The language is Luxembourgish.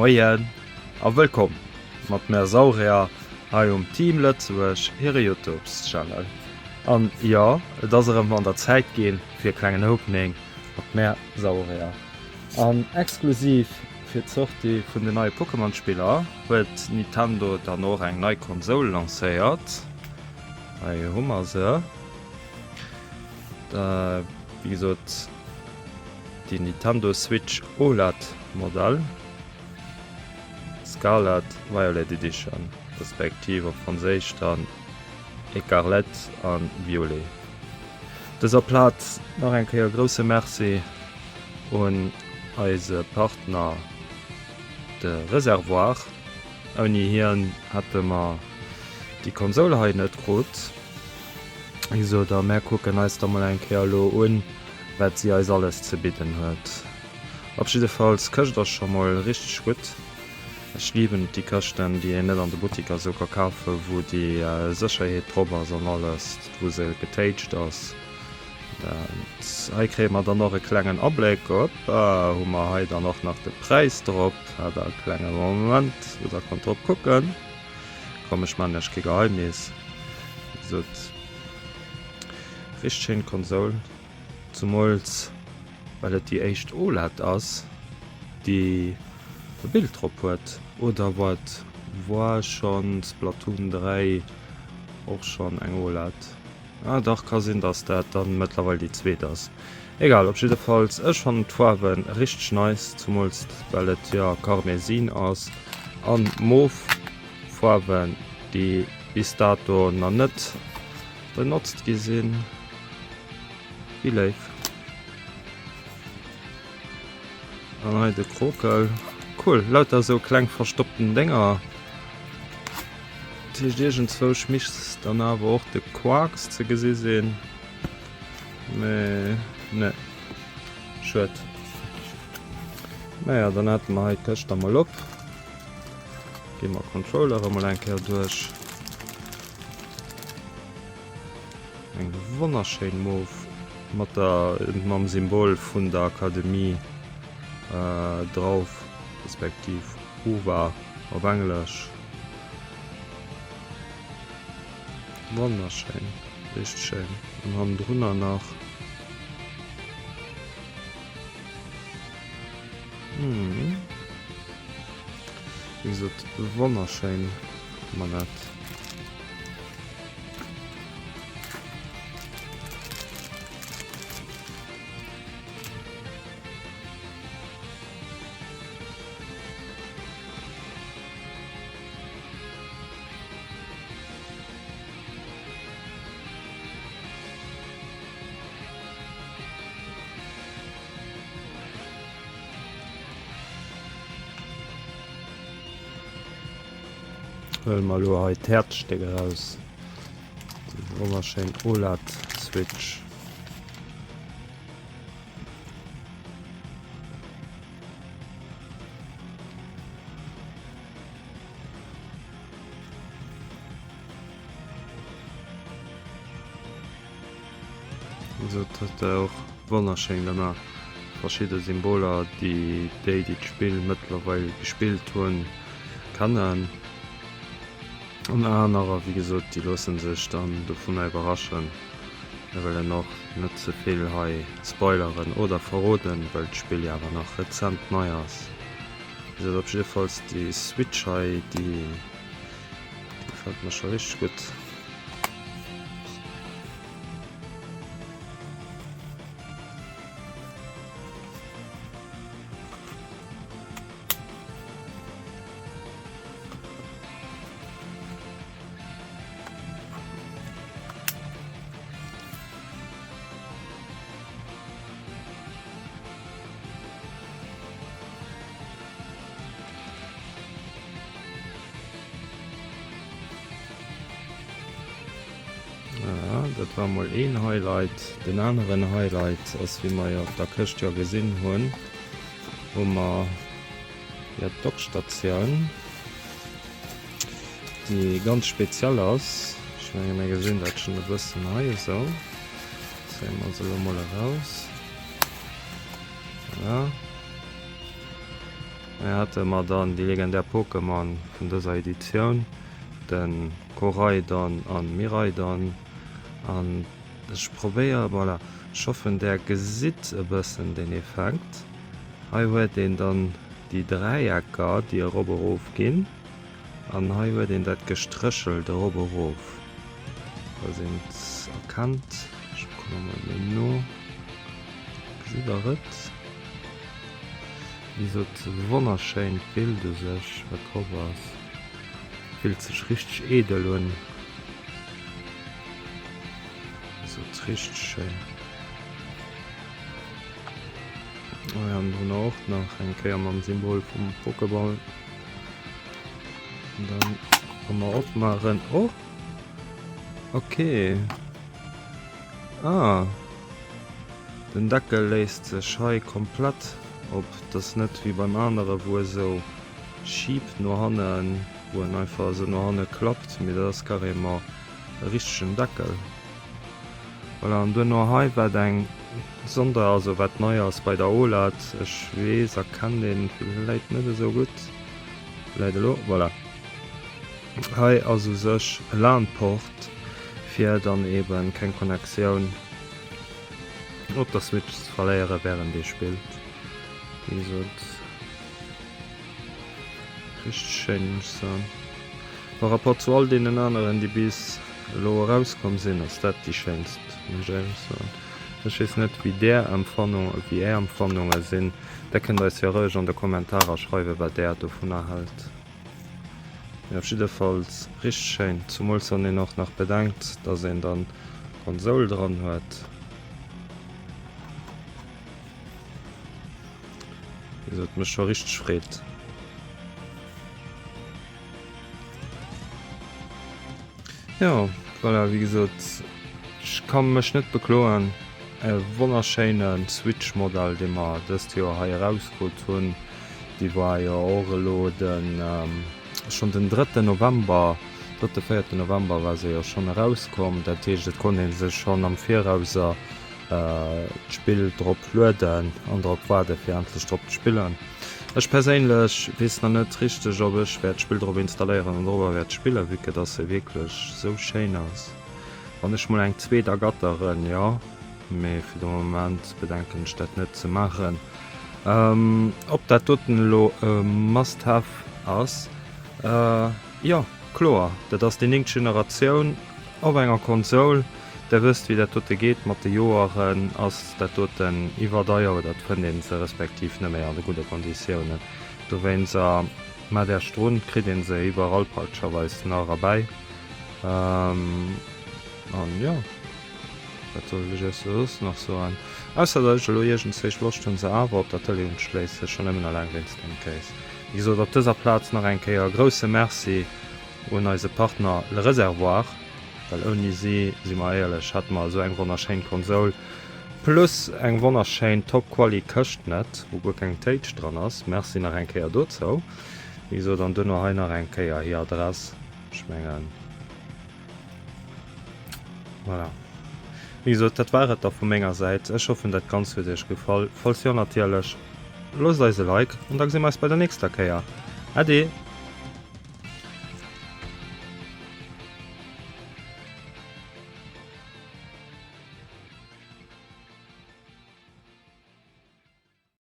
Moien a wëllkomm mat mär Saurier hei um Team Lëtzebuerg hire Youtubes Channel. An jo, et ass erëm an der Zäit ginn fir e klengen Opening mat mär Saurier. An exklusiv fir d'Sortie vun den neie Pokémon Spiller huet Nintendo dann och eng nei Konsol lancéiert. Hei hu mer se. Wéi gesot déi Nintendo Switch OLED Modell, Scarlet Violet Edition, respektiv op Franséisch dann Écarlate an Violet. Op dëser Plaz nach eng Kéier e grousse Merci un eise Partner de Reservoir. Ouni hien hätte mer déi Konsol hei net krut. Wéi gesot, a mär kucken eis da mol eng Kéier elo un, wat si eis alles ze bidden huet. Op jiddefalls, d'Këscht ass scho mol richteg gutt. Ech liben et, déi Këschten, déi een net an de Buttiker esou ka kafen, wou déi Sécherheet drop ass an alles, wou se getéitscht ass. Dat hei kréie mer dann och e klengen Abléck. Oppa, hu mer hei dann och nach de Präis drop. Hat e klenge Moment, wou der konnt drop kucken. Komm ech maan iech kee Geheimnis, wéi gesot richteg schéin Konsol, zumools well et déi éischt OLED ass déi e Bild drop huet, oder wat war schon Splatoon 3 och schon eng OLED? Ah dach, ka sinn dass dat dann mëttlerweil déi zweet ass. Egal, op jiddefalls ech fannen d'Faarwen richteg nice, zumools well et jo Karmesin ass an mauve Faarwen déi bis dato na net benotzt gi sinn. Wéi léif. An hei de Krokel. Cool, lauter esou kleng verstoppten Dénger. Dat heescht iergendzwousch misst dann awer och de Quarks ze gesi sinn. Mee ne. Schued. Naja, dann hätte mer hei d'Këscht da mol op. Gi mer Controller emol eng Kéier duerch. Eng wonnerschéin Mauve mat der mam Symbol vun der Akademie drauf, respektiv UWA op Englesch. Wonnerschéin, richteg schéin. An hannendrunner nach. Hm. Wéi gesot, wonnerschéin Manett. Huele mer elo hei d'Häerzstéck eraus, déi wonnerschéin OLED Switch. Also dat huet der och wonnerschéin gemaach. Verschidde Symboler déi déi déi d'Spill mëttlerweil gespillt hunn kennen an anerer wéi gesot déi loosse sech dann dovunner iwwerraschen. Mir wëllen och net ze vill hei spoileren oder verroden, well d'Spill jo awer nach rezent nei ass. Wéi gesot op jiddefalls déi Switch hei déi gefält mer scho richteg gutt. Ah, dat war mol een Highlight. Den aneren Highlight ass, wéi mer jo op der Këscht jo gesinn hunn, hu mer jo d'Dockstatioun, déi ganz speziell ass. Ech menge mir gesinn dat schonn e bëssen hei esou. Zéie mer se elo mol eraus. Voilà. Hei hate mer dann déi legendär Pokémon vun dëser Editioun, de Koraidon an Miraidon. An ech probéier, voilà, ech hoffen där gesitt e bëssen den Effekt. Hei huet een dann déi Dräiecker déi erop erof ginn an hei huet een dat gestréchelt erop erof, falls een et erkennt. Ech komme mol méi no, gesitt der et? Wéi gesot, wonnerschéint Bild u sech wat drop ass. Fillt sech richteg edel un. Wéi gesot, richteg schéin. Oh ja, an drënner och nach eng Kéier mam Symbol vum Pokéball. An dann wa mer opmaachen, oh! Okay. Ah. Den Deckel léisst sech hei komplett op, et ass net wéi beim anere wou e sou schiibt no hannen, wou en einfach esou no hanne klappt, mee dat ass carrément e richtegen Deckel. Voilà, an duerno hei wat eng Sonder, also wat nei ass bei der OLED, ech weess erkennt een villäit net esou gutt, villäit elo, voilà. Hei ass u sech e LAN-Port fir dann eben keng Connectioun op der Switch ze verléiere während ee spillt. Wéi gesot richteg schéin muss ech soen. Par rapport zu all deenen aneren déi bis elo erauskomm sinn ass dat déi schéinst muss ech éierlech soen. Ech weess net wéi där Empfannung wéi är Empfannunge sinn, där kënnt eis jo roueg an de Kommentarer schreiwe wat där dovunner hält. Mee op jiddefalls richteg schéin, zumools wann een och nach bedenkt, dass een dann d'Konsoul dran huet. Wéi gesot, mécht scho richteg Freed. Jo, voilà, wéi gesot, ech ka mech net bekloen. E wonnerschéine Switch-Modell, dee mer dëst Joer hei erauskrut hunn. Déi war jo och elo den, schonn den drëtten November, drëtte, véierten November war se jo schonn erauskomm. Dat heescht, et konnt ee sech schonn am Virauser d'Spill drop lueden an drop waarde fir endlech drop ze spillen. Ech perséinlech weess nach net richteg, ob ech wäert d'Spill drop installéieren an dorobber wäert spillen, vue que dass se wierklech sou schéin ass. Wann ech mol eng zweet ergatteren, jo. Mee fir de Moment bedenken ech dat net ze maachen. Ob dat doten elo e Must have ass? Jo, kloer, dat ass déi néngt Generatioun op enger Konsol. Der wësst wéi dat dote geet, mat de Joeren ass dat doten iwwerdeier oder et fënnt een se respektiv net méi an de gudde Konditiounen. Dowéinst maacht Äech drun, et kritt een se iwwerall praktescherweis nach erbäi. An jo. Wat soll ech iech soss nach soen, ausser datt ech elo iergendzwéich Loscht hunn se awer op der Tëlee unzeschléissen, schonn nëmmen alleng wéinst dem Case. Wéi gesot, op dëser Plaz nach eng Kéier e grousse Merci un eise Partner Le Réservoir, well ouni si, si mer éierlech, hätte mer esou eng wonnerschéin Konsoul plus eng wonnerschéin Top-Quali Këscht net, wou guer keng Téitsch dran ass. Merci nach eng Kéier dozou. Wéi gesot, an duerno hei nach eng Kéier hir Adress, ech mengen. Voilà. Wéi gesot, dat war et da vu menger Säit. Ech hoffen, dat Ganzt huet iech gefall. Falls jo natierlech, loosst eis e Like an da gesi mer eis bei der nächster Kéier. Äddi!